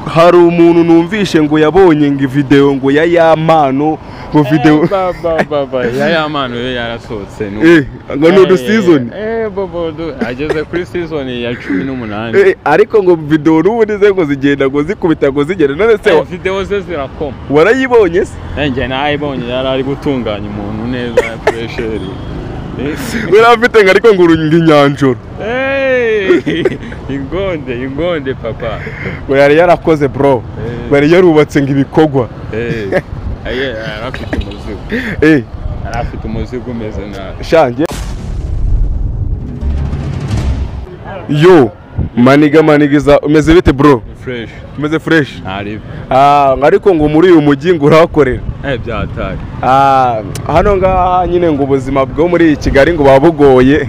Hari umuntu numvishe ngo yabonye ngo video ngo ya Yampano ngo video baba ya Yampano yo yarasohotse ngo no season bobo ageze kuri season ya 18 ariko ngo video n'ubundi ze ngo zigenda ngo zikubita ngo zigenda none se video ze zirakoma. Warayibonye se? Njye nayibonye, yari ari gutunganya umuntu neza pressure. Urafite ngo ariko ngo inyanjoro. Ingonde ingonde papa. Ngo yari yarakoze bro. Yari yarubatse ngo ibikogwa. Yarafite umuzigo. Yarafite umuzigo umeze nabi. Shange. Yo, maniga manigiza umeze bite bro? Fresh. Umeze fresh. Ari. Ariko ngo muri uyu mujyi ngo urahakorera. Byatari. Hano ngaha nyine ngo ubuzima bwo muri Kigali ngo babugoye.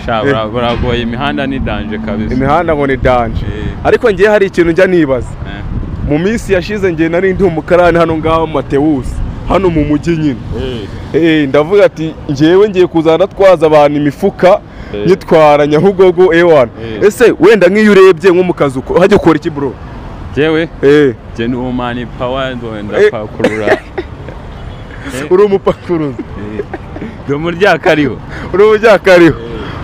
Sha buragoye, imihanda ni danger kabisa. Imihanda ngo ni danger. Ariko ngiye hari ikintu njya nibaza. Mu minsi yashize ngiye nari ndi umukarani hano ngaha Mateus. Hano mu mujyi nyine. Ndavuga ati ngewe ngiye kuzana twaza abantu imifuka nyitwara Nyabugogo ewana. Ese wenda nk'iyo urebye nko mu kazu hajya ukora iki bro? Jewe? Je ni umani power ndo ndapakurura. Uri umupakuruzi. Ndo muryakariho. Uri umuryakariho.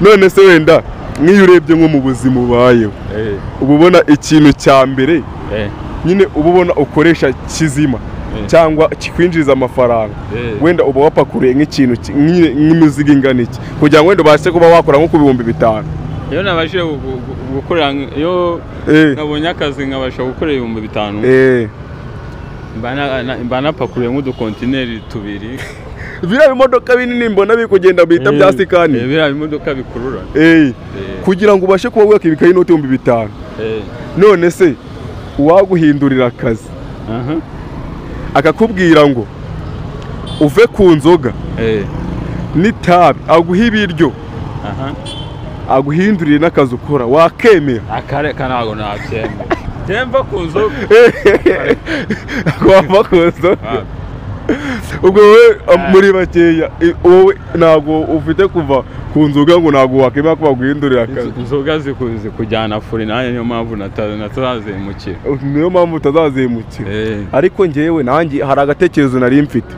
None se wenda nk'iyo urebye nko mu buzima ubayeho. Uba ubona ikintu cya mbere nyine uba ubona ukoresha kizima cyangwa kikwinjiriza amafaranga. Wenda uba wapakuriye nk'ikintu nk'imizigo ingana iki kugira ngo wenda ubashe kuba wakora nko ku 5000. Iyo nabashije gukora, iyo nabonye akazi nkabasha gukora 5000, mba napakuriye nk'udukontineri 2. Biriya bimodoka binini mbona biri kugenda bita bya sikani. Biriya bimodoka bikurura. Kugira ngo ubashe kuba wakibika inoti 5000. None se uwaguhindurira akazi akakubwira ngo uve ku nzoga n'itabi aguha ibiryo aguhindurire n'akazi ukora, wakemera? Akareka ntabwo nabyemera. Temva ku nzoga. Wava ku nzoga. Ubwo wowe muri bakeya wowe ntabwo ufite kuva ku nzoga ngo ntabwo wakemera ko baguhindurira akazi. Inzoga zikujyana furi, nanjye niyo mpamvu natazazimukira. Niyo mpamvu utazazimukira. Ariko ngewe nanjye hari agatekerezo nari mfite.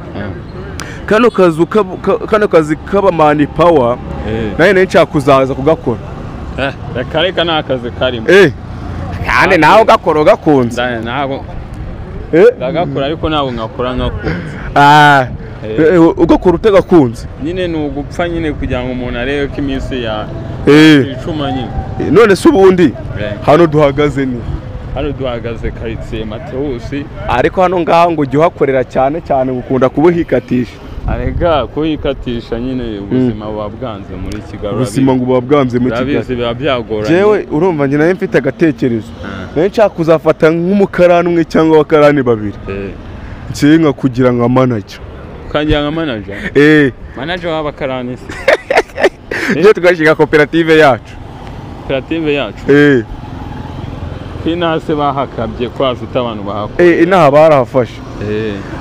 Kano kazi kaba mani power naye nari nshaka kuzaza kugakora. Reka nta kazi karimo. Kandi nawe ugakora ugakunze. Ntabwo ndagakora ariko ntabwo nkakora nkakunze. Ugakora utagakunze nyine ni ugupfa nyine kugira ngo umuntu arebe ko iminsi ya icuma nyine. None se ubundi hano duhagaze ni hano duhagaze quartier Mateus. Ariko hano ngaha ngo ujye uhakorera cyane cyane gukunda kubuhikatisha. Arega kuhikatisha nyine ubuzima buba bwanze muri Kigali. Ubuzima ngo buba bwanze muri Kigali. Urabizi biba byagoranye. Jewe urumva njye nayo mfite agatekerezo. Nayo nshaka kuzafata nk'umukarani umwe cyangwa abakarani babiri. Nsenga kugira nka manager. Ukangira nka manager? Manager w'abakarani se. Nje tugashinga koperative yacu. Koperative yacu? Inase bahakabye ko afite abantu bahakora. Inaha barahafashe.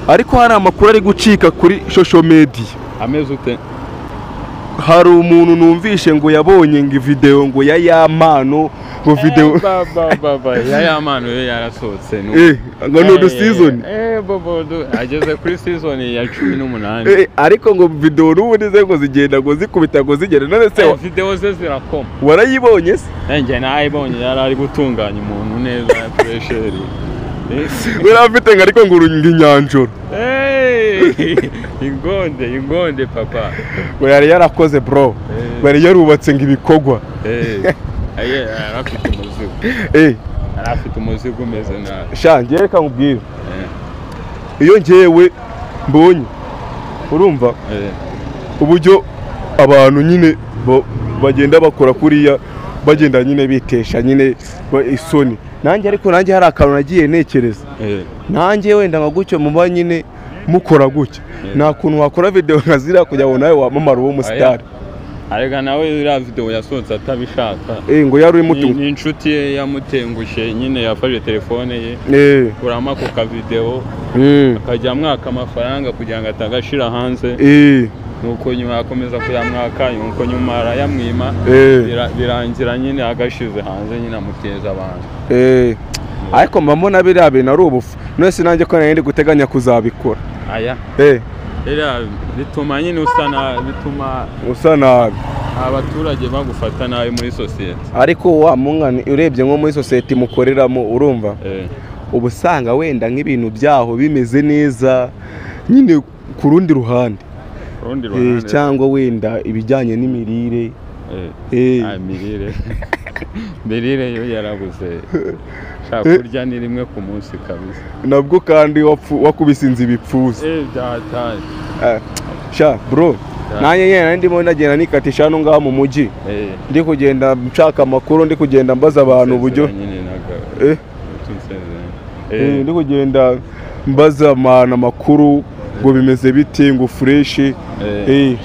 Ariko hari amakuru ari gucika kuri social media. Ameze ute? Hari umuntu numvishe ngo yabonye ngo video ngo ya Yampano ngo video baba ya Yampano yo yarasohotse ngo no season. Bobo ageze kuri season ya 18. Ariko ngo video n'ubundi ze ngo zigenda ngo zikubita ngo zigenda none se video ze zirakoma. Warayibonye se? Njye nayibonye, yari ari gutunganya umuntu neza pressure. Urafite ngo ariko ngo inyanjoro. Ingonde ingonde papa. Ngo yari yarakoze bro. Yari yarubatse ngo ibikogwa. Yarafite umuzigo. Yarafite umuzigo umeze nabi. Sha ngiye reka nkubwire. Iyo ngewe mbonye urumva uburyo abantu nyine bagenda bakora kuriya bagenda nyine bitesha nyine isoni. Nanjye ariko nanjye hari akantu nagiye ntekereza. Nanjye wenda nka gutyo muba nyine mukora gutya. Nta kuntu wakora video nka ziriya kugira ngo nawe wamamare uwo musitari. Arega nawe iriya video yasohotse atabishaka. Ngo yari uri ni inshuti ye yamutengushye nyine yafashe telefone ye. Kurama ku ka video. Akajya amwaka amafaranga kugira ngo atagashira hanze. Nuko nyuma akomeza kuyamwaka, nuko nyuma arayamwima. Birangira nyine agashize hanze nyine amuteza abantu. Ariko mba mbona biriya bintu ari ubufu. None se nanjye ko nari ndi guteganya kuzabikora. Aya. Bituma nyine bituma usa nabi. Abaturage bagufata nabi muri sosiyete. Ariko wa mungani urebye nko muri sosiyete mukoreramo urumva? Ubu usanga wenda nk'ibintu byaho bimeze neza nyine ku rundi ruhande. Cyangwa wenda ibijyanye n'imirire. Imirire. Mirire yo yarabuze. Shaka kurya ni rimwe ku munsi kabisa. Nabwo kandi wakubise inzu ibipfuza. Byataye. Sha bro, nanjye nyene ndimo ndagenda nikatisha hano ngaha mu mujyi. Ndi kugenda nshaka amakuru, ndi kugenda mbaza abantu uburyo. Ndi kugenda mbaza abantu amakuru ngo bimeze bite ngo fresh.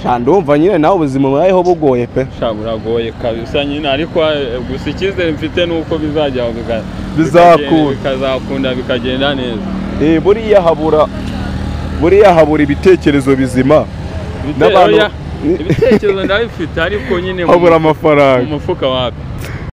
Sha ndumva nyine nawe ubuzima bubayeho bugoye pe. Sha buragoye kabisa nyine, ariko gusa icyizere mfite nuko bizajya bizakunda bikagenda neza. Buriya habura ibitekerezo bizima. N'abantu ibitekerezo ndabifite ariko nyine habura amafaranga mu mufuka wapi.